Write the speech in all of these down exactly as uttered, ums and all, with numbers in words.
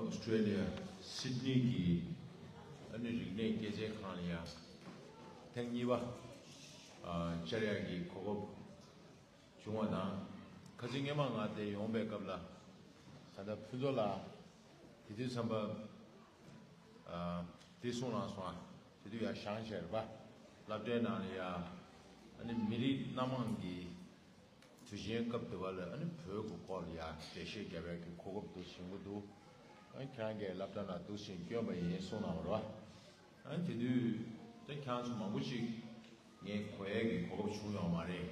ཨོ་སི་ཀྲོ་ལི་ཡ་སིད་ནི་གི་ཨ་ནི་རིག་གནས་སྐྱེད་ཚལ་ཁང་ལ་ཡ་ཐེངས་གཉིས་པ་ཨ་བཅར་ཡག་གི་གོ་སྐབས་བྱུང་བ་དང་། ཁ་སང་སྔོན་མ་ང་དེ་ཡོང་པའི་སྐབས་ལ་ད་ལྟ་ཕུན་ཚོགས་ལགས་དེ་དུས་ཙམ་པ་ཨ་དེ་གསུང་གནང་སོང་ཨ། དེ་དུས་ཡ་བཞེངས་བྱས་རེད་པ། སློབ་གྲྭའི་ནང་ལ་ཡ་ཨ་ནི་མི་རིགས་སྣ་མང་གི་དུས་ཆེན་སྐབས་དེ་བ་ལ་ཨ་ནི་བོད་ཀྱི་སྐོར་ལ་ཡ་འགྲེལ་བཤད་རྒྱབ་ཡག་གི་གོ་སྐབས་དེ་བྱུང་གི་འདུག་ཨ་ནི་ཁྱེད་རང་གིས་སློབ་གྲྭ་ནང་འདུག་སེ་བསྐྱོན་པ་ཡིན་གསུངས་གནང་བ་རེད་པ། ཨ་ནི་དེ་དུས་ད་ཁྱེད་རང་ཚོ་མང་པོ་ཞིག་ངས་གོ་ཡག་གི་གོ་སྐབས་བྱུང་ཡོད་མ་རེད།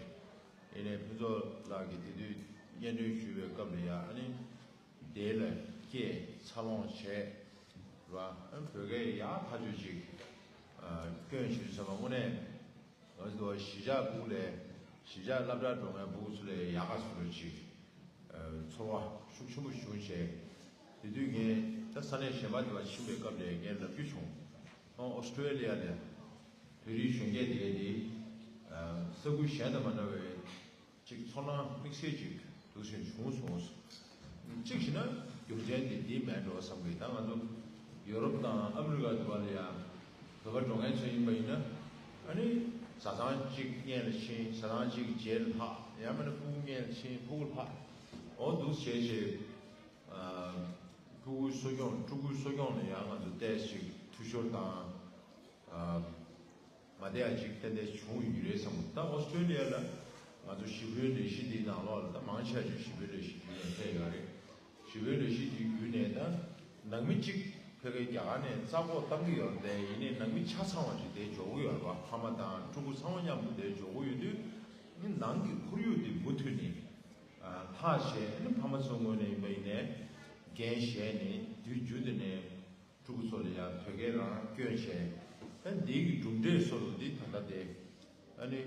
ཡིན་ནའི་ཕུན་ཚོགས་ལགས་ཀྱིས་དེ་དུས་སྙན་སྒྲོན་ཞུས་པའི་སྐབས་ལ་ཡ་ཨ་ནི་དེ་ལ་སྐད་འཚར་ལོངས་བྱས་ར། ཨ་ནི་བོད་སྐད་ཡག་ཐག་ཆོད་ཅིག་ཨ་སྐྱོན་བྱེད་དུས་ཙམ་པ་དངོས་གནས་ང་ཚོ་གཞིས་ཆགས་ཕྲུ་གུ་ལས་གཞིས་ཆགས་སློབ་གྲྭ་འགྲོ་མཁན་ཕྲུ་གུ་ཚོ་ལས་ཡག་ག་ཚོད་ཅིག་ཚོར་བ་ཤུགས་ཆེན་པོ་བྱུང་བྱས། དེ་དུས་ངས་ད་ས་གནས་གཞན་པ་དེ་བ་ཕྱིན་པའི་སྐབས་ལ་ངས་ལབ་རྒྱུ་བྱུང་། ཨོ་སི་ཀྲོ་ལི་ཡ་ལ་བོད་རིགས་གཞོན་སྐྱེས་དེ་གས་དེ་ས་ཁུལ་གཞན་དང་མ་འདྲ་བའི་ཅིག་ཚོར་སྣང་དམིགས་བསལ་ཅིག་འདུག་སེ་བྱུང་སོང་། གཅིག་བྱས་ན་རྒྱུ་མཚན་དེ་འདི་མེད་འགྲོ་བསམ་གི། ད་ང་ཚོ་ཡོ་རོབ་དང་ཨ་མི་རི་ཀ་དེ་བ་ལ་ཡ་བོད་པ་འགྲོ་མཁན་ཚོ་ཡིན་པ་ཡིན་ན་ཨ་ནི་བཟའ་ཚང་གཅིག་སྔོན་ལ་ཕྱིན། བཟའ་ཚང་གཅིག་རྗེས་ལ་ལྷག་ཡང་མིན་ན་ཕྲུ་གུ་སྔོན་ལ་ཕྱིན། ཕྲུ་གུ་ལྷག་འོ་འདུག་བྱས་བྱས་ཕྲུ་གུའི་གསོ་སྐྱོང་ཕྲུ་གུའི་གསོ་སྐྱོང་ལ་ཡང་ང་ཚོ་ཏོག་ཙམ་འཐུས་ཤོར་དང་། མ་བསྡད་ཡ་ཅིག་ཏན་ཏན་བྱུང་ཡོད་རེད་བསམ། ད་ཨོ་སི་ཀྲོ་ལི་ཡ་ལ་ང་ཚོ་ཞི་བའི་ལས་གཞི་འདིའི་ནང་ལོགས་ལ་ད་མང་ཆེ་བ་ཞིག་ཞི་བའི་ལས་གཞི་བརྒྱུད་ནས་ཕེབས་ཡོད་རེད། ཞི་བའི་ལས་གཞི་འདི་བརྒྱུད་ནས་ད་ནང་མི་གཅིག་ཕ་གིའི་རྒྱ་གར་ནས་རྩ་འགོག་བཏང་གི་ཡོད་རེད། ཡིན་ནའི་ནང་མི་ཆ་ཚང་བ་ཞིག་དེ་འབྱོར་གི་ཡོད་རེད་པ། ཕ་མ་དང་ཕྲུ་གུ་ཚང་མ་མཉམ་དུ་དེ་འབྱོར་གི་ཡོད་དུས་ནི་ནང་གི་ཁོར་ཡུག་དེ་མུ་མཐུད་ནས་ལྷག་བྱས་ནི་ཕ་མ་ཚོའི་ངོས་ནས་ཡིན་པ་ཡིན་ནའི་འགན་བཞེས་ནས་དུས་རྒྱུན་དུ་ནས། ཕྲུ་གུ་ཚོ་ལ་ཡང་བོད་སྐད་རང་སྐྱོན་བྱས། ཨ་འདིའི་གི་གྲུབ་འབྲས་སོགས་ལ་འདི་ད་ལྟ་དེ་ཨ་ནི་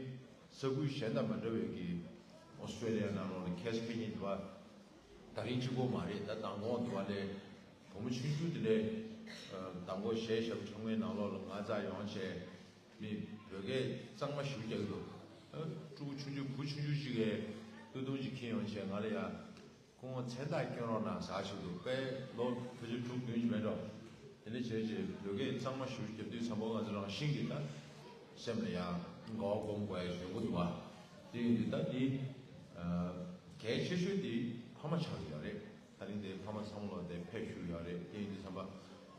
ས་ཁུལ་གཞན་དང་མ་འདྲ་བའི་གི་ཨོ་སི་ཀྲོ་ལི་ཡ་ནང་ལོགས་ལ་ཁེ་སི་ཕེ་ཉིན་དུ་བ་ད་རིང་གཅིག་པོ་མ་རེད། ད་མདང་དགོང་དུ་བ་ལས་བུ་མོ་ཆུང་ཆུང་དེ་ལས་མདང་དགོང་གཞས་ཞབས་ཁྲ་ངའི་ནང་ལོགས་ལ་ང་ཚ་ཡོང་བྱས་མི་བོད་སྐད་གཙང་མ་ཞུ་རྒྱག་གི་འདུག་ཨ་ཕྲུ་གུ་ཆུང་ཆུང་བུ་ཆུང་ཆུང་ཞིག་གིས་སྟོད་ཐུང་ཅིག་འཁྱེར་ཡོང་བྱས་ང་ལ་ཡ། ཁོང་མཚན་རྟགས་སྐྱོན་རོགས་གནང་ཟེར་ཞུ་འདུག་དཔེ་ལོ་ཕལ་ཆེར་དྲུག་བདུན་ཅིག་མེད་འགྲོ། དེ་ནས་བྱས་རྗེས་བོད་སྐད་གཙང་མ་ཞུ་རྒྱབ་དུས་ཙམ་པ་ང་ཚོ་རང་བཞིན་གྱིས་ད་སེམས་ལ་ཡང་དགའ་བ་སྒོམ་དགོས་ཡ་ཡོང་གི་འདུག་བ། དེ་ཡིན་དུས་ད་འདི་གལ་ཆེ་ཤོས་འདི་ཕ་མ་ཆགས་ཀྱི་ཡོད་རེད། ད་རིང་འདིར་ཕ་མ་ཚང་མ་ལོག་དེ་ཕེབས་བཞུགས་ཡོད་རེད། དེ་ཡིན་དུས་ཙམ་པ་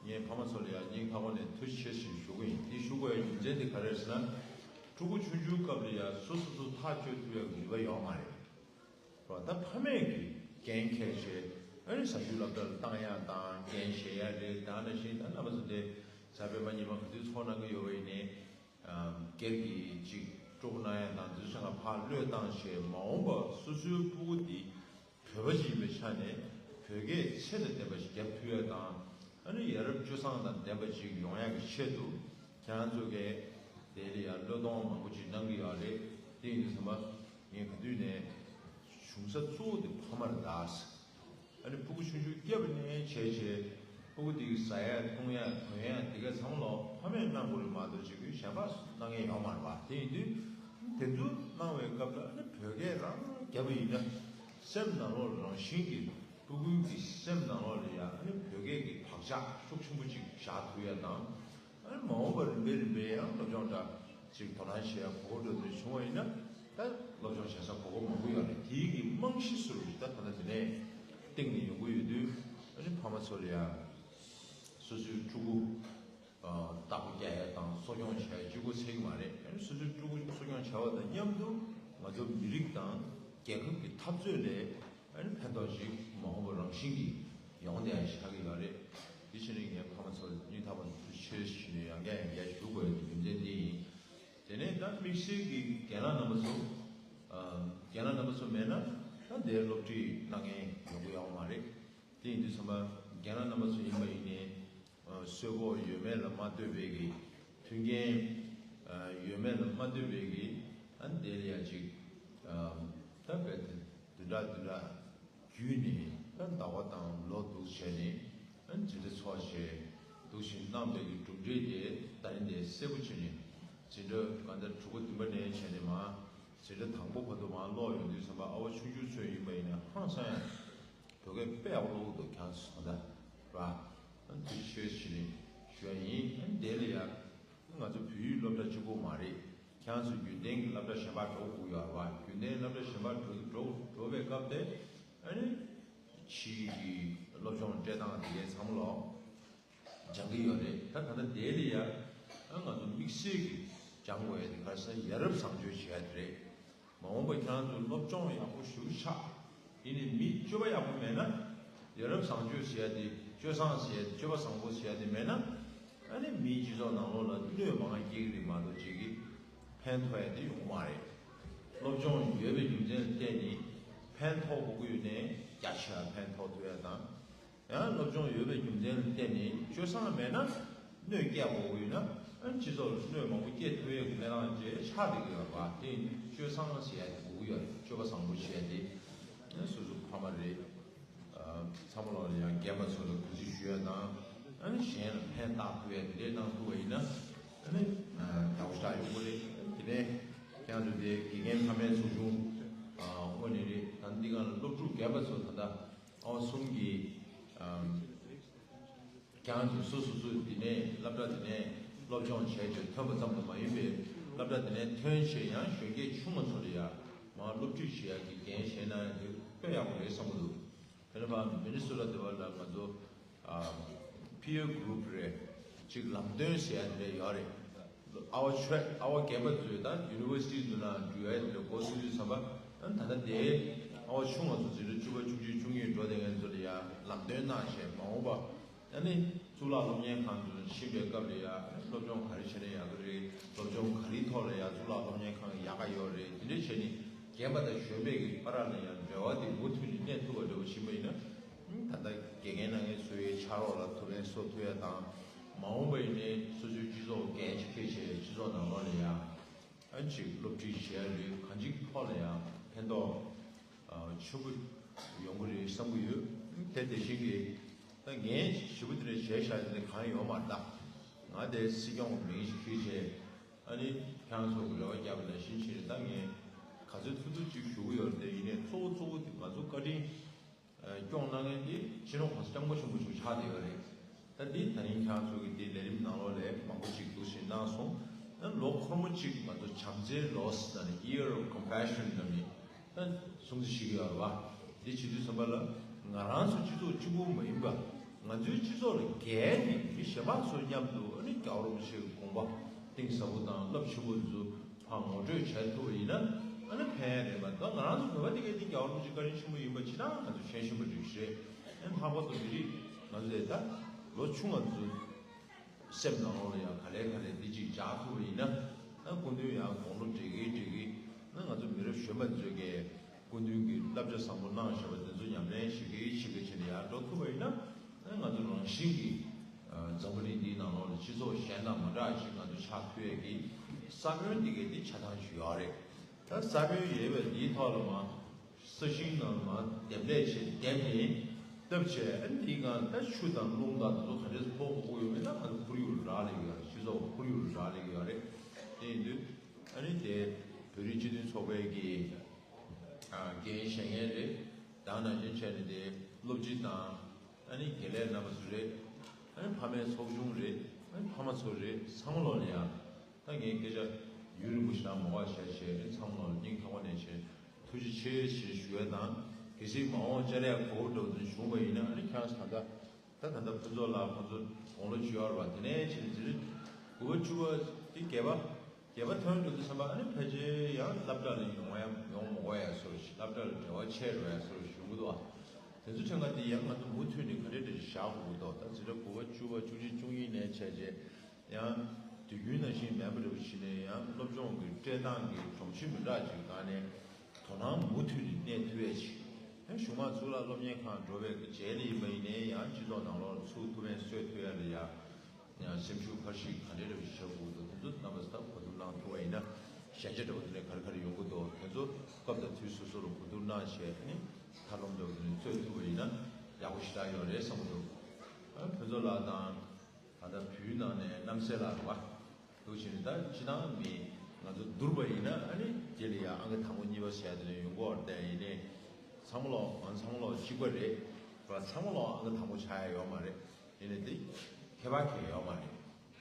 ངས་ཕ་མ་ཚོ་ལ་ཡང་སྙིང་ཐག་པ་ནས་ཐུགས་རྗེ་ཆེ་ཞེས་ཞུ་གི་ཡིན། འདི་ཞུ་དགོས་ཡ་རྒྱུ་མཚན་དེ་ག་རེ་རེད་ཟེར་ན། ཕྲུ་གུ་ཆུང་ཆུང་སྐབས་ལ་ཡང་སོ་སོ་སོ་ཐག་གཅོད་ཐུབ་ཡ་གི་ནུས་པ་ཡོད་མ་རེད། རོ། ད་ཕ་མས་ཀྱི་འགན་འཁྱེར་བྱས་ཨ་ནི་ཟ་ཆུ་སློབ་གྲྭ་ལ་བཏང་ཡག་དང་འགན་བཞེས་ཡག་རེད། ད་ནང་བཞིན་ད་རྣམ་པ་ཚོ་དེ་གཟའ་སྤེན་པ་ཉི་མ་ག་དུས་ཚོགས་གནང་གི་ཡོད་པ་ཡིན་ནའི་སྒེར་གྱི་ཅིག་སྤྲོ་པོ་གནང་ཡག་དང་དུས་ཚོད་ཕར་བློས་བཏང་བྱས་མ་འོངས་པ་སོ་སོའི་ཕྲུ་གུ་འདི་བོད་པ་ཞིག་ཡིན་པའི་ཆ་ནས་བོད་སྐད་ཚད་དང་ལྡན་པ་ཞིག་རྒྱབ་ཐུབ་ཡག་དང་ཨ་ནི་ཡ་རབས་སྤྱོད་བཟང་དང་ལྡན་པ་ཞིག་ཡོང་ཡག་གི་ཆེད་དུ་ཁྱེད་རང་ཚོ་གས་དེ་ལ་ཡང་བློས་གཏོང་མང་པོ་ཅིག་གནང་གི་ཡོད་རེད། དེ་ཡིན་དུས་ཙམ་པ་ངས་ག་དུས་ནས་གཞུང་ས་གཙོ་བོ་དེ་ཕ་མ་རེད་ད། ཨ་ནི་ཕྲུ་གུ་ཆུང་ཆུང་སྐྱེས་པ་ནས་བྱས་བྱས་ཕྲུ་གུ་དེ་གི་ཟ་ཡ་འཐུང་ཡ་གོན་ཡ་དེ་ག་ཚང་མ་ལོག་ཕ་མས་གནང་དགོས་རེད་མ་གཏོགས་ཅིག་གཞན་པ་གནང་ཡ་ཡོད་མ་རེད་པ། དེ་ཡིན་དུས་དེ་ཚོ་གནང་བའི་སྐབས་ལ་ཨ་ནི་བོད་སྐད་རང་རྒྱབ་པ་ཡིན་ན་སེམས་ནང་ལོགས་རང་བཞིན་གྱིས་ཕྲུ་གུའི་གི་སེམས་ནང་ལོགས་ལ་ཡ་ཨ་ནི་བོད་སྐད་ཀྱི་བག་ཆགས་ཤུགས་ཆེན་པོ་ཅིག་བཞག་ཐུབ་ཡ་དང་། ཨ་ནི་མ་འོངས་པར་རིམ་པས་རིམ་པས་ཡང་སློབ་སྦྱོང་འདྲ་ཅིག་དོ་སྣང་བྱེད་ཡ་གོ་སྐབས་འདྲ་འདྲ་བྱུང་བ་ཡིན་ན་ད་སློབ་སྦྱོང་བྱེད་ས་གོ་སྐབས་མང་པོ་ཡོད་རེད། དེའི་གི་རྨང་གཞི་སུ་རུ་ད་ད་ལྟ་འདི་ནས་བཏིང་ནས་ཡོང་གི་ཡོད་དུས་ཨ་ནི་ཕ་མ་ཚོ་ལ་ཡ་སོ་སོའི་ཕྲུ་གུ་བདག་པོ་རྒྱག་ཡ་དང་གསོ་སྐྱོང་བྱེད་ཡ་གཅིག་པོ་ཚད་ཀྱི་མ་རེད། ཨ་ནི་སོ་སོའི་ཕྲུ་གུ་གསོ་སྐྱོང་བྱ་བ་དང་མཉམ་དུ་ང་ཚོ་མི་རིགས་དང་རྒྱལ་ཁབ་ཀྱི་འཐབ་རྩོད་ལས། ཨ་ནི་ཕན་ཐོགས་ཤིག་མ་འོངས་པ་རང་བཞིན་གྱིས་ཡོང་བསྡད་ཡ་ཆགས་ཀྱི་ཡོད་རེད། དེ་བྱས་ནས་ངས་ཕ་མ་ཚོར་སྙིང་ཐག་པ་ནས་ཐུགས་རྗེ་ཆེ་ཞུས་ནས་ཡང་བསྐྱར་ཡང་བསྐྱར་ཞུ་དགོས་ཡ་དེ་རྒྱུ་མཚན་འདི་ཡིན། དེ་ནས་ད་དམིགས་བསལ་གྱི་རྒན་ལགས་རྣམ་པ་ཚོ། ཨ། རྒན་ལགས་རྣམ་པ་ཚོ་མེད་ན་ད་འདིར་སློབ་ཁྲིད་གནང་མཁན་ཡོང་གི་ཡོད་མ་རེད། དེ་ཡིན་དུས་ཙམ་པ་རྒན་ལགས་རྣམ་པ་ཚོ་ཡིན་པ་ཡིན་ནའི། ཨ། གསོལ་ཕོགས་ཡོད་མེད་ལ་མ་ལྟོས་པའི་གི། མཐུན་རྐྱེན། ཨ། ཡོད་མེད་ལ་མ་ལྟོས་པའི་གི། ཨ། དེ་ལ་ཡ་ཅིག་ཨ། ད་དཔེ་དེ་བདུན་ཕྲག་བདུན་ཕྲག་བརྒྱུད་ནས་ཨ། ཟླ་བ་དང་ལོ་འདུག་བྱས་ནས་ཨ། འཛིན་གྲྭ་ཚོགས་བྱས་འདུག་བཞིན་གནང་བའི་གི་གྲུབ་འབྲས་དེ་ད་རིང་དེ་གསལ་པོ་བྱས་ནས་འཛིན་གྲྭ་གང་ལྟར་དྲུག་པ་བདུན་པ་ནས་བྱས་ནས་མར་འཛིན་གྲྭ་དང་པོ་བར་དུ་མར་ཀློག་ཡོང་དུས་ཙམ་པ་ཨ་བ་ཆུང་ཆུང་ཚོས་ཡིན་པ་ཡིན་ན་ཧང་སང་ཡ། བོད་སྐད་དཔེ་ཡག་པོ་ཀློག་གི་འདུག་ཁྱེད་ཚོ་ད། ར། ཐུགས་རྗེ་ཆེ་ཞུ་ནས་ཞུ་བ་ཡིན། དེ་ལ་ཡ། ང་ཚོ་བོད་ཡིག་སློབ་གྲྭ་གཅིག་པོ་མ་རེད། ཁྱེད་རང་ཚོ་རྒྱུན་ལྡན་གྱི་སློབ་གྲྭ་གཞན་པ་འགྲོ་དགོས་ཡོད་རེད་བ། རྒྱུན་ལྡན་སློབ་གྲྭ་གཞན་པ་འགྲོ་འགྲོ་འགྲོ་བའི་སྐབས་དེ། ཨ་ནི། ཕྱིའི་གི་སློབ་སྦྱོང་སྤྲད་སྟངས་དེ་གའི་ཚང་མ་ལོག་སྦྱང་གི་ཡོད་རེད། ད་ད་ལྟ་དེ་ལ་ཡ། ཨ་ང་ཚོ་དམིགས་བསལ་གྱི་སྦྱང་དགོས་ཡ་དེ་ག་རེ་ཟེར་ན་ཡ་རབས་བཟང་སྤྱོད་བྱེད་ཡ་དེ་རེད། མ་འོངས་པ་ཁྱེད་རང་ཚོ་སློབ་སྦྱོང་ཡག་པོ་ཞེ་པོ་ཆགས། ཡིན་ནའི་མི་སྤྱོད་པ་ཡག་པོ་མེད་ན། ཡ་རབས་བཟང་སྤྱོད་ཟེར་ཡ་དེ། སྤྱོད་བཟང་ཟེར་ཡ་དེ། སྤྱོད་པ་བཟང་པོ་ཟེར་ཡ་དེ་མེད་ན། ཨ་ནི་མིའི་སྤྱི་ཚོགས་ནང་ལོགས་ལ་གནོད་མང་སྐྱེལ་གྱི་རེད་མ་གཏོགས་ཅིག་གིས་ཕན་ཐོགས་ཡ་དེ་ཡོང་གི་མ་རེད། སློབ་སྦྱོང་ཡོད་པའི་རྒྱུ་མཚན་ལ་བརྟེན་ནས་ཕན་ཐོགས་དགོས་ཀྱི་ཡོད་ནའི་རྒྱ་ཆེ་བ་ཕན་ཐོགས་ཐུབ་ཡ་དང་། ཡང་སློབ་སྦྱོང་ཡོད་པའི་རྒྱུ་མཚན་ལ་བརྟེན་ནས་སྤྱོད་བཟང་མེད་ན་གནོད་སྐྱེལ་དགོས་ཀྱི་ཡོད་ན། ཨ་སྤྱི་ཚོགས་ལ་གནོད་མང་པོ་སྐྱེལ་ཐུབ་ཡས་ཀྱི་གནས་སྟངས་ཅིག་ཆགས་བསྡད་ཀྱི་ཡོད་རེད་བ། དེ་ཡིན་དུས་སྤྱོད་བཟང་ཟེར་ཡ་དེ་དགོས་ཀྱི་ཡོད་རེད། སྤྱོད་པ་བཟང་པོ་ཟེར་ཡ་དེ། ཨ་སོ་སོ་ཕ་མ་རེད། ཨ་ཚང་མ་ལོག་ལ་ཡང་རྒན་པ་ཚོ་ལ་གུས་བརྩི་ཞུ་ཡ་དང་། ཨ་ནི་གཞན་ལ་ཕན་བཏགས་ཐུབ་ཡ་དེ་འདྲའི་གནང་ཐུབ་པ་ཡིན་ན། ཨ་ནི་ཨ་དགའ་པོ་ཞེ་དྲག་ཡོང་གི་རེད། དེ་ནས་ཁྱེད་རང་ཚོ་དེ་དགེ་རྒན་ཕ་མའི་ཚོགས་ཆུང་ཨ་དངོས་གནས་རེད། ད་འདི་ག་ལ་སློབ་ཕྲུག་རྒན་པ་ཚོ་ད་ལྟ་ཨ་བ་གསུམ་གྱི་ཨ། ཁྱེད་རང་ཚོ་སོ་སོ་སོ་འདི་ནས་སློབ་གྲྭ་འདི་ནས་སློབ་སྦྱོང་བྱས་བྱས་ཐོན་པ་ཙམ་དུ་མ་ཡིན་པའི། སློབ་གྲྭ་འདི་ནས་ཐོན་བྱས་ཡང་གཞོན་སྐྱེས་ཆུང་བ་ཚོ་ལ་ཡང་མར་སློབ་ཁྲིད་བྱེད་ཡག་གི་འགན་བཞེས་གནང་ཡག་དེ་དཔེ་ཡག་པོ་རེད་བསམ་གྱི་འདུག་དེ་ནས་ཕར་མི་ནི་སོ་ཊ་དེ་བ་ལ་ང་ཚོ་ཨ་peer group་རེད། ཅིག་ལམ་སྟོན་ཟེར་ཡ་དེ་འདྲ་ཡོད་རེད། ཨ་བ་ཆོས་ཨ་བ་རྒན་པ་ཚོས་ད་university་འདི་ན་འགྲོ་ཡ་དེ་འདྲ་འགོ་ཚུགས་དུས་ཙམ་པ། ད་ལྟ་དེ་ཨ་བ་ཆུང་བ་ཚོ་འཛིན་གྲྭ་བཅུ་པ་བཅུ་གཅིག་བཅུ་གཉིས་འགྲོ་བསྡད་མཁན་ཚོ་ལ་ཡང་ལམ་སྟོན་གནང་བྱས། མ་འོངས་པ་ཨ་ནི་གཙུག་ལག་སློབ་གཉེར་ཁང་དུ་ཕྱིན་པའི་སྐབས་ལ་ཡང་སློབ་སྦྱོང་ག་རེ་བྱས་ན་ཡག་གི་རེད། སློབ་སྦྱོང་ག་རེའི་ཐོག་ལ་ཡང་གཙུག་ལག་སློབ་གཉེར་ཁང་ཡག་ག་ཡོད་རེད། དེ་འདྲ་བྱས་ནས་རྒན་པ་དང་གཞོན་པའི་གི་བར་ལ་ཡང་འབྲེལ་བ་དེ་མུ་མཐུད་ནས་གནས་ཐུབ་པ་འདྲ་པོ་ཕྱིན་པ་ཡིན་ན། ད་ལྟ་དགེ་རྒན་གནང་མཁན་སུ་ཡོད་ཕྱག་རོགས་ལ་ཐུགས་ཕན་གསོ་ཐུབ་ཡ་དང་། མ་འོངས་པ་ཡིན་ནའི་སོ་སོའི་སྤྱི་ཚོགས་འགན་ཅིག་འཁྱེར་བྱས་སྤྱི་ཚོགས་ནང་ལོགས་ལ་ཡང་ཨ་ཅིག་སློབ་ཁྲིད་བྱེད་ཡ་ལུས་གང་ཅིའི་ཐོག་ལ་ཡང་ཕན་ཐོགས་ཨ་ཆེན་པོ་ཡོང་གི་རེད་བསམ་གྱི་ཡོད། དེ་དེ་བཞིན་གྱི་ད་ངས་ཞེ་པོ་དེ་འདྲ་བྱས་བཞག་དེ་གང་ཡོད་མ་རེད་ད། ང་དེ་སྲིད་སྐྱོང་མིང་ཞིག་ཁྱེར་བྱས། ཨ་ནི་ཁྱེད་རང་ཚོ་གི་རེ་བ་བརྒྱབ་པ་ནང་བཞིན་བྱས་ནས་ད་ངས་ག་ཚོད་ཐུབ་ཐུབ་ཅིག་ཞུ་གི་ཡོད་རེད། དེ་ཡིན་ནའི་གཙོ་བོ་གཙོ་བོ་དེ་ང་ཚོ་བཀའ་དྲིན་སྐྱོང་གནང་མཁན་དེ་སྤྱི་ནོར་༸གོང་ས་༸སྐྱབས་མགོན་ཆེན་པོ་མཆོག་ཆགས་བསྡད་ཡོད་རེད། ད་འདི་ད་རིང་ཁྱེད་རང་ཚོ་གི་འདི་ལས་རིམ་ནང་ལོགས་ལ་མང་པོ་ཅིག་འདུག་སེ་གནང་སོང་། ད་ལོ་འཁོར་མོ་གཅིག་ང་ཚོ་བྱམས་བརྩེའི་ལོ་ཟེར་ནས་Year of Compassion་ལབ་ནས་ད་སྲུང་བརྩི་ཞུ་གི་ཡོད་རེད་བ། འདི་བྱེད་དུས་ཙམ་པ་ལ་ང་རང་ཚོ་སྤྱི་ཚོགས་གཅིག་པུ་མ་ཡིན་པ། ང་ཚོའི་སྤྱི་ཚོགས་ལ་འགན་ནི་མི་གཞན་པ་ཚོ་མཉམ་དུ་ཨ་ནི་རྒྱལ་བ་རིན་པོ་ཆེའི་དགོངས་པ་གཏིང་ཟབ་པོ་དང་རླབས་ཆེན་པོ་འདི་ཚོ་ཕར་ངོ་སྤྲོད་བྱེད་ཐུབ་པ་ཡིན་ན་ཨ་ནི་ཕན་ཡ་རེད་པ། ད་ང་རང་ཚོ་བོད་པ་དེ་གའི་དེ་རྒྱལ་བ་རིན་པོ་ཆེ་བཀའ་དྲིན་ཆེན་པོ་ཡིན་པ་ཇི་ལྟར་ང་ཚོ་མཁྱེན་ཤེས་པ་འགྲིག་གི་རེད། ཨ་ནི་ལྷག་པར་དུ་མི་རིགས་ང་ཚོ་ལས་ད་ལོ་ཆུང་བ་ཚོ་སེམས་ནང་ལོགས་ལ་ཡང་ག་ལེ་ག་ལེ་འདི་གཅིག་འཇགས་ཐུབ་པ་ཡིན་ན། ཨ་སྐུ་མདུན་ཡང་དགུང་ལོ་བགྲེས་ཀྱི་བགྲེས་ཀྱི་ཨ་ང་ཚོ་མི་རབས་གཞོན་པ་ཚོས་ཀྱི་སྐུ་མདུན་གྱི་བསླབ་བྱ་བཟང་པོ་གནང་བཞག་པ་དེ་ཚོ་ཉམས་ལེན་བྱེད་ཀྱི་བྱེད་ཀྱི་བྱེད་ནས་ཡར་འགྲོ་ཐུབ་པ་ཡིན་ན། ཨ་ང་ཚོ་རང་བཞིན་གྱིས་ཨ་འཛམ་བུ་གླིང་འདིའི་ནང་ལོགས་ལ་སྤྱི་ཚོགས་གཞན་དང་མ་འདྲ་ཅིག་ང་ཚོ་ཆགས་ཐུབ་ཡས་ཀྱི་ས་བོན་འདི་གའི་འདི་ཆ་ཚང་ཞིག་ཡོད་རེད། ད་ས་བོན་ཡོད་པའི་འདིའི་ཐོག་ལ་མ་ས་ཞིང་ནང་མ་འདེབས་ལས་བྱས་འདེབས་ནས་བཏབ་བྱས། ཨ་འདིའི་སྒང་ད་ཆུ་དང་རླུང་དང་དེ་ཚོ་ག་འདྲས་ཕོག་དགོས་ཡོད་མེད་ད་ང་ཚོ་ཁོར་ཡུག་ལ་རག་ལས་ཀྱི་ཡོད་རེད། སྤྱི་ཚོགས་ཁོར་ཡུག་ལ་རག་ལས་ཀྱི་ཡོད་རེད། དེ་ཡིན་དུས་ཨ་ནི་དེ་བོད་རིགས་སྤྱི་མཐུན་ཚོགས་པའི་གི་ཨ་འགན་བཞེས་མཁན་རེད། ད་ནང་བཞིན་བྱས་ནས་དེ་སློབ་སྤྱི་དང་ཨ་ནི་དགེ་ལས་རྣམ་པ་ཚོ་རེད། ཨ་ནི་ཕ་མའི་ཚོགས་ཆུང་རེད། ཨ་ནི་ཕ་མ་ཚོ་རེད། ཚང་མ་ལོག་ལ་ཡང་ད་ངས་སྐད་ཆ་ཡུན་རིང་པོ་ཞིག་ནང་མ་བཀག་བཤད་བྱས། ཨ་ནི་ཚང་མ་ལོག་ལ་སྙིང་ཐག་པ་ནས་བྱས་ཐུགས་རྗེ་ཆེ་ཞེས་ཞུ་ཡ་དང་། གལ་སྲིད་མ་འོངས་བཅར་ཡ་གོ་སྐབས་འདྲ་བོ་དེ་བྱུང་བ་ཡིན་ན་ཨ་ནི་ཁྱེད་རང་ཚོ་ད་ལྟ་ད་ད་ལྟ་ཕུན་ཚོགས་ལགས་ཁོང་ཚོ་དགུང་ལོ་བཅུ་ཡར་བ་དེ་ནས་ཕྱིན་ཚེ་དགུ་པ་བཅུ་པ་དེ་བརྒྱད་པ་བརྒྱད་པ་ཐོན་འགྲོ་དུས་ཙམ་པ་ཨ་ནི་ཕལ་ཆེར་ཡང་སློབ་གྲྭ་ལ་ཡོང་ཡ་ཡོང་མ་དགོས་ཡ་བཟོ་འདྲ་ཞིག་སློབ་གྲྭ་ལ་འབྲེལ་བ་ཆད་འགྲོ་ཡ་བཟོ་འདྲ་ཞིག་ཡོང་གི་འདུག་ཨ། དེ་ཚོ་ཁྲིམས་ཁང་དེ་ཡང་ང་ཚོ་མུ་མཐུད་ནས་ག་འདྲ་འདྲ་ཞིག་བཞག་དགོས་ཀྱི་འདུག་ད་ཚེ་རབས་དགུ་པ་བཅུ་པ་བཅུ་གཅིག་བཅུ་གཉིས་ནས་བྱས་རྗེས་ཡང་དུས་རྒྱུན་ནང་བཞིན་མེད་པ་འདྲ་བོ་ཞིག་ནས་ཡང་སློབ་སྦྱོང་གི་སྤྲད་སྟངས་ཀྱི་སྒྲོམ་གཞི་མི་འདྲ་ཅིག་སྒང་ནས། དོ་སྣང་མུ་མཐུད་ནས་གནས་ཐུབ་ཡས་ཆེད། ཡང་གཞུང་མང་གཙུག་ལག་སློབ་གཉེར་ཁང་འགྲོ་བའི་རྗེས་ལ་ཡིན་པ་ཡིན་ནའི་ཡང་སྤྱི་ཚོགས་ནང་ལོགས་ལ་ཚུགས་ཐུབ་མཁན་བཟོས་ཐུབ་ཡས་ལ་ཡང་ཡང་སེམས་ཤུགས་འཕར་ཤུགས་ག་འདྲས་འདྲ་བོ་ཞིག་བྱ་དགོས་འདུག་དེ་ཚོ་རྣམ་པ་ཚོ་ད་གོ་བསྡུར་གནང་ཐུབ་པ་ཡིན་ན་ཞན་ཆ་འདྲ་བོ་དེ་འདྲས་ག་རེ་ག་རེ་ཡོང་གི་འདུག་དེ་ཚོ་སྐབས་དང་དུས་སོ་སོ་ལ་གོ་བསྡུར་གནང་བྱས་ནས་ཐབས་ལམ་འདྲ་བོ་དེ་འདྲས་རྩོད་ཐུབ་པ་ཡིན་ན་ཡག་པོ་ཞེ་དྲག་ཡོད་རེད་བསམ་གྱི་འདུག་ཨ་ཕུན་ཚོགས་ལགས་དང་། ད་ལྟ་བོད་ནང་ནས་རྣམ་སྲས་ལགས་རེད་བ། འདུག་བྱས་ནས་ད་སྤྱི་བཏང་མི་ང་ཚོ་བསྡུར་བ་ཡིན་ན་ཨ་ནི་དེ་ལ་ཡང་ཨང་ཀི་དང་པོ་གཉིས་པ་ཟེར་ཡ་དེ་ནས་ཡོང་གི་ཡོད་རེད། དེ་ཡིན་ནའི་ཚང་མ་ལོག་ང་ཚང་མ་ལོག་གཅིག་པ་རེད། ཚང་མ་ལོ་ཨང་ཀི་དང་པོ་ཆགས་ཡ་ཡོད་མ་རེད། ཡིན་ནའི་དེ་ཁྱད་པར་གང་ཡང་ཡོད་མ་རེད།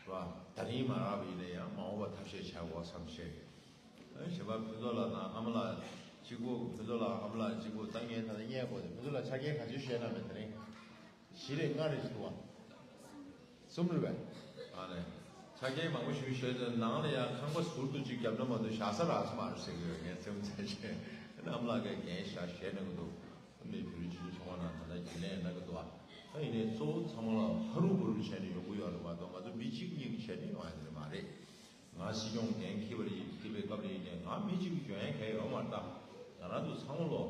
རེད་བ། ད་རིང་མ་རག་པ་ཡིན་ན་ཡང་མ་འོངས་པ་ཐབས་ཤེས་བྱ་དགོས་བསམ་བྱས། གཞན་པ་ཕུན་ཚོགས་ལགས་དང་ཨ་མ་ལགས་གཅིག་པུ། ཕུན་ཚོགས་ལགས་ཨ་མ་ལགས་གཅིག་པུ། ད་ངས་ད་ལྟ་བསྙད་དགོས་ཏེ། ཕུན་ཚོགས་ལགས་ཆ་རྐྱེན་ག་ཚོད་བཤད་གནང་མེད་ད་རིང་། བཞི་རེད། ལྔ་རེད་ཅིག་འདུག་བ། གསུམ་རེད་པས། ཨ་ནི། ཆ་རྐྱེན་མང་པོ་ཞིག་བཤད་དུས་ནང་ལ་ཡང་ཁང་པ་ཟུར་དུ་ཅིག་བརྒྱབ་ན་མ་གཏོགས་བཞག་ས་རག་ས་མ་རེད་ཟེར་གི་ཡོད། ངས་སེམས་ཚ་བྱས། ཨ་ནི་ཨ་མ་ལགས་ཀྱིས་འགན་བཞག་བཞེས་གནང་གི་འདུག་ཨ་མའི་བོད་རིགས་སྤྱི་མཐུན་ཚོགས་པ་ནང་ད་ལྟ་རྒྱུན་ལས་གནང་གི་འདུག་བ། ད་ཡིན་ནའི་གཙོ་བོ་ཚང་མ་ལ་ཧ་རུ་བུ་རུ་བྱས་ནས་ཡོང་གི་ཡོད་རེད་མ་གཏོགས་ང་ཚོ་མི་གཅིག་གཉིས་ཀྱིས་བྱས་ནས་ཡོང་ཡ་དེ་མ་རེད། ང་སྲིད་སྐྱོང་འགན་འཁྱེར་བ་ཡིན། འཁྱེར་བའི་སྐབས་ལ་ཡིན་ནའི་ང་མི་གཅིག་གིས་འཇོན་ཡ་གང་ཡང་ཡོད་མ་རེད། ད་ང་རང་ཚོ་ཚང་མ་ལོ་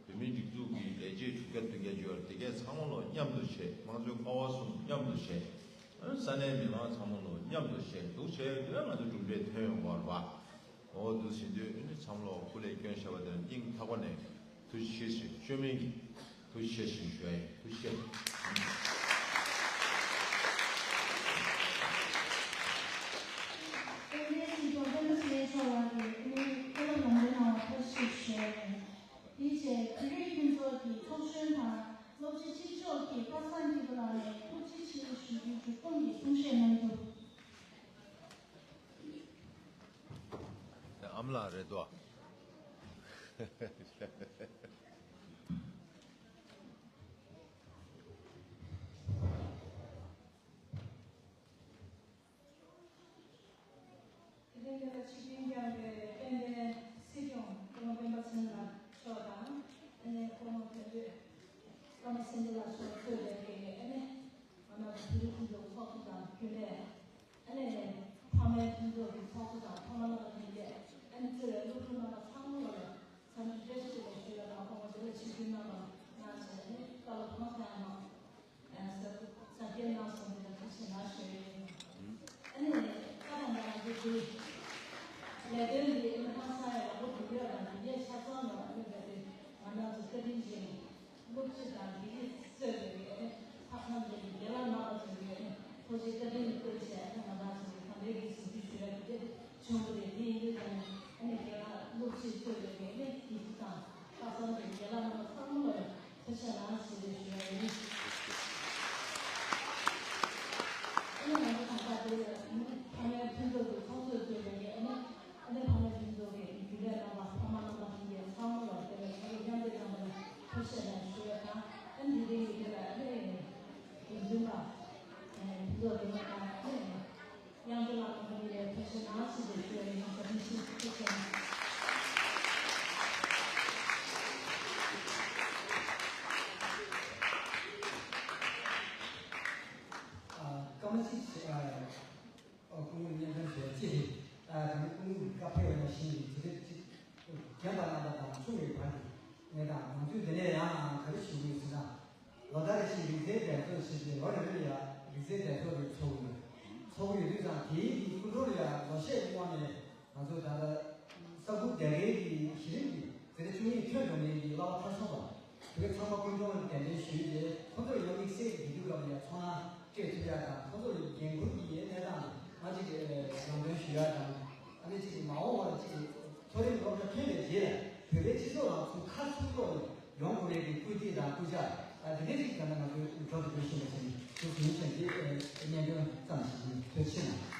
བོད་མིའི་སྒྲིག་འཛུགས་ཀྱི་ལས་བྱེད་དྲུག་བརྒྱ་བདུན་བརྒྱ་ཅིག་ཡོད་རེད། དེ་གས་ཚང་མ་ལོ་མཉམ་དུ་བྱས། དམངས་གཙོའི་ཀ་བ་གསུམ་མཉམ་དུ་བྱས། ཨ་ནི་ས་གནས་མི་མང་ཚང་མ་ལོ་མཉམ་དུ་བྱས་འདུག་བྱས་ཡོད་དུས་ང་ཚོ་གྲུབ་འབྲས་ཐོན་ཡོང་གི་རེད་བ། འོ་འདུག་ཟིན་དུས་ཨ་ནི་ཚང་མ་ལོ་སྐུ་ལས་བསྐྱོན་བཞག་པ་དེར་སྙིང་ཐག་པ་ནས་ཐུགས་རྗེ་ཆེ་ཞེས་བཅོས་མིན་གྱི་ཐུགས་རྗེ་ཆེ་ཞེས་ཞུ་ཡ་ཡིན། ཐུགས་རྗེ་ཆེ། བསྟན་འཛིན་སྲིད་སྐྱོང་སྤེན་པ་ཚེ་རིང་མཆོག་ལགས་ཀྱིས་ཨ་ནི་བསྐྱར་ལམ་ལྷོང་ལ་ཐུགས་རྗེ་ཆེ་ཞུ་ཡ་ཡིན། དེའི་རྗེས་བོད་རིགས་ཕུན་ཚོགས་ཀྱི་ཚོགས་གཞོན་དང་སློབ་སྤྱི་གཅིག་ལྕོགས་ཀྱིས་པ་སངས་སྐྱིད་པོ་ལགས་ནས་ཐུགས་རྗེ་ཆེ་ཞུ་རྒྱུའི་མཇུག་སྡོམ་གྱི་གསུང་བཤད་གནང་རྒྱུ། ཨ་མ་ལགས་རེད་དོ། དེ་རིང་འདིར་ཆིབས་བསྒྱུར་བསྐྱངས་པའི་དཔལ་ལྡན་སྲིད་སྐྱོང་སྐུ་ངོ་སྤེན་པ་ཚེ་རིང་ལགས་མཆོག་དང་། ཨ་ནི་སྐུ་ངོ་དོན་གཅོད་ཀརྨ་སེང་གེ་ལགས་མཆོག་གཙོས་པའི་ཨ་ནི་ང་རང་ཚོ་བོད་རིགས་ཕུན་ཚོགས་ཚོགས་གཙོ་དང་རྒྱུན་ལས། ཨ་ནི་ཕ་མའི་མཐུན་ཚོགས་ཀྱི་ཚོགས་གཙོ་དང་ཕ་མ་རྣམ་པ་གཉིས་ཀས་ཨ་ནི་གཙོས་པའི་སློབ་ཕྲུག་རྣམ་པ་ཚང་མ་ལ་འཚམས་འདྲི་བཀྲ་ཤིས་བདེ་ལེགས་ཞུ་ཡ་དང་། ཁོང་ཚོ་འདི་ལ་ཆིབས་བསྒྱུར་གནང་བ་གནང་བྱས་ཨ་ནི་བཀའ་སློབ་གང་ཐོན་ཡ་གནང་། ཨ་ས་ས་སྐྱེལ་གནང་སོང་། འདི་ལ་ཐུགས་རྗེ་ཆེ་གནང་ཞུ་ཡ་ཡིན། ཨ་ནི་ད་ང་རང་ཚོ་འདི་ལས་དོན་འདི་ཨ་ནི་ཧང་སང་ཡ་ཡག་པོ་འདུག་ཡོད་དང་འདི་ངས་ཆ་ཚང་ཡོང་ཨ་ནི་ད་དེ་ང་རང་ཚོ་བཀའ་དྲིན་ཅན། སློབ་སྤྱི་དང་དགེ་རྒན་གཙོས་པའི་ཨ་ནི་ལྷག་བསམ་ཅན་གྱི་རྒན་ལགས་རྣམ་པ་ཚོ་གིས་ཨ་ནི་ཐུགས་རྗེ་བཀའ་དྲིན་བསྐུལ་བྱས་ཨ་ནི་ང་རང་ཚོ་གི་གང་འདྲའི་གི་ཟིན་བྲིས་ཞུ་ཡ་གི་དེ་བྱུང་བ་རེད། དེ་ཡིན་དུས་ད་ནི་ཨ་ནི་རྒན་ལགས་སློབ་སྤྱི་གཙོས་པའི་ཨ་ནི་དགེ་རྒན་དང་ལྷག་བསམ་ཅན་རྒན་ལགས་རྣམ་པ་ཚང་མ་ལ་ཐུགས་རྗེ་ཆེ་གནང་ཞེས་ཞུ་ཡ་ཡིན། ཨ་ནི་ང་ཚོ་ད་ལྟ་དེ་ཨ་ནི་ཕ་མའི་མཐུན་ཚོགས་ཀྱི་ཚོགས་གཙོས་གཙོས་པའི་ཨ་ནི། ཨ་ནི་ཕ་མའི་མཐུན་ཚོགས་ཀྱི་རྒྱུན་ལས་རྣམ་པ་ཕ་མ་རྣམ་པ་གཉིས་ཀྱི་ཚང་མ་ལ་དེ་ལ་ཕ་རོལ་མཉམ་འབྲེལ་རྣམ་པ་ལ་ཐུགས་རྗེ་ཆེ་ཞུ་ཡ་དང་། ཨ་ནི་དེ་རིང་གི་དེ་ལ་ཨ་ནི་འགོ་འཛིན་པ་ཨ་ནི་ཕུན་ཚོགས་རིག་དངོས་དང་ཨ་ནི་དབྱངས་སྒྲོན་ལགས་རྣམ་པ་གཉིས་ལ་ཐུགས་རྗེ་ཆེ་གནང་ཞེས་ཞུ་ཡ་ཡིན། བཀའ་དྲིན་ཆེ། ཐུགས་རྗེ་ཆེ། ཨ་སྐར་མ་གཅིག་བྱས། ཨ། ཨོ་སྐུ་ངོ་བརྙན་འཕྲིན་ཞུ་ཡ་གཅིག་རེད། ཨ་ད་ནི་སྐུ་ངོ་གི་བཀའ་ཕེབས་པ་ནང་བཞིན་གྱི་དུས་དེབ་གཅིག་རྒན་པ་རྣམ་པ་དང་ཆུང་བའི་བར་གྱི་གནས་སྟངས། ང་ཚོས་འདི་ནས་ཡང་ག་རེ་ཞུ་གི་ཡོད་ཟེར་ན། ལོ་ལྟར་རེ་བཞིན་རིག་རྩལ་འགྲན་ཚོགས་ཞེས་པའི་ལོ་རེ་རེར་ཡང་རིག་རྩལ་འགྲན་ཚོགས་རེ་ཚོགས་ཀྱི་ཡོད། ཚོགས་ཀྱི་ཡོད་དུས་ཙང་དེའི་གི་སྐུ་མགྲོན་ལ་ཡང་ལོ་ཤས་ཀྱི་སྔོན་ནས་ང་ཚོ་ད་ལྟ་ས་ཁུལ་སྡེ་དགེ་གི་གཞི་རིམ་གྱི་འཛིན་གྲྭ་བཅུ་གཉིས་ཐོན་འགྲོ་མཁན་གྱི་གླ་པ་མཐར་སོན་པ་དེ་ག་ཚང་མ་སྐུ་མགྲོན་ལ་གདན་འདྲེན་ཞུས་ཏེ། ཁོང་ཚོར་ཡང་དམིགས་བསལ་གྱི་དུས་སྐབས་ལ་ཡང་ཚོར་སྣང་སྤྲད་ཐུབ་ཡ་དང་། ཁོང་ཚོར་འགན་འཁུར་གྱི་གནས་སྟངས་ང་གཅིག་ལམ་སྟོན་ཞུ་ཡ་དང་། ཨ་ནི་གཅིག་མ་འོངས་པར་གཅིག་མཐོ་རིམ་སློབ་གྲྭ་ཐོན་པའི་རྗེས་ལ་བོད་པའི་སྤྱི་ཚོགས་ནང་ཚུར་ཁ་ཚུར་སློག་ནས་ཡོང་དགོས་རེད་པའི་སྐུལ་འདེད་དང་སྐུལ་ལྕག་ཨ་དེ་འདྲས་ཅིག་ད་ནི་ང་ཚོས་འགྲོ་དུ་འགྲོ་བཞིན་པ་ཞིག་ཡིན། ཐུགས་རྗེ་ཆེ། འདི་སྙན་སྒྲོན་ཙམ་ཞིག་ཡིན། ཐུགས་རྗེ་ཆེ་གནང་།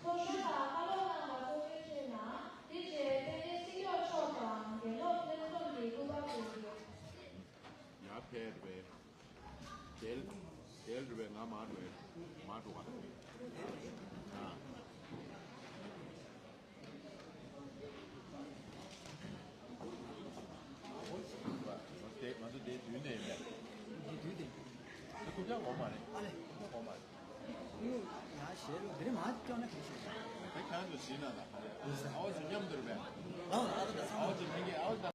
ཚོགས་ཞུགས་དང་བཀའ་སློབ་གནང་བར་ཐུགས་རྗེ་ཆེ་གནང་། དེ་རྗེས་དཔལ་ལྡན་སྲིད་སྐྱོང་མཆོག་དང་དགེ་སློབ་ལྷན་འཛོམས་ཀྱི་སྐུ་པར་འབུལ་རྒྱུ། ཡར་ཕེབས་རེད། དེལ་དེལ་རེད་པས། ང་མར་རེད། མར་འགྲོ་ག་ཨ། ང་ཚོ་དེ་ང་ཚོ་དེ་དུས་ནས་ཡིན་པས། དེ་དུས་དེ། དེ་ཐུག་ཅག་འོ་མ་རེད། ཨ་ལེ། ཐུག་ཅག་འོ་མ་རེད། ཡོ། ཡ་ཞེས་ལོ་དེ་རིང་མ་སྐྱོ་ན་ག་ཞེས། དེ་ཁྱེད་ཚོ་ཞིག་ན་ད་ཨ་འོ་ཞིག་མཉམ་དུ་རེད་པས། ཨ་འོ་ད་ཨ་འོ་ད་ཨ་འོ་ཞིག་མིན་གྱི་ཨ་འོ་ད།